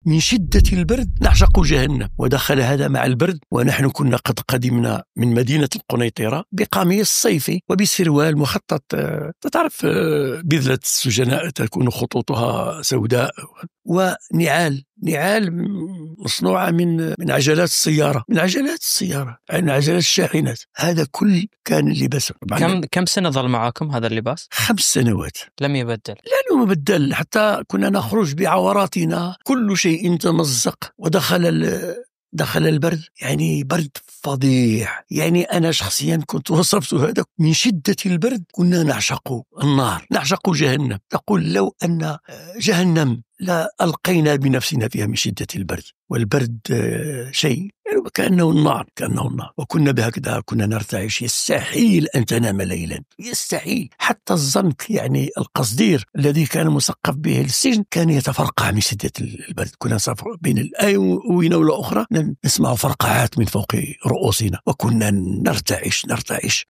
من شدة البرد نعشق جهنم. ودخل هذا مع البرد، ونحن كنا قد قدمنا من مدينة القنيطرة بقميص صيفي وبسروال مخطط، تعرف بذلة السجناء تكون خطوطها سوداء، ونعال، نعال مصنوعة من عجلات السيارة، من عجلات السيارة، من عجلات الشاحنات. هذا كل كان اللباس. كم سنة ظل معاكم هذا اللباس؟ 5 سنوات. لم يبدل؟ لا، لم يبدل، حتى كنا نخرج بعوراتنا، كل شيء تمزق، ودخل دخل البرد، يعني برد فظيع. أنا شخصيا كنت وصفت هذا من شدة البرد كنا نعشق النار، نعشق جهنم. تقول لو أن جهنم لا ألقينا بنفسنا فيها من شدة البرد. والبرد شيء كأنه النار، كأنه النار. وكنا بهكذا كنا نرتعش، يستحيل أن تنام ليلا، يستحيل. حتى الزنك يعني القصدير الذي كان مسقف به السجن كان يتفرقع من شدة البرد. كنا نسافر بين الآونة والأخرى نسمع فرقعات من فوق رؤوسنا، وكنا نرتعش نرتعش.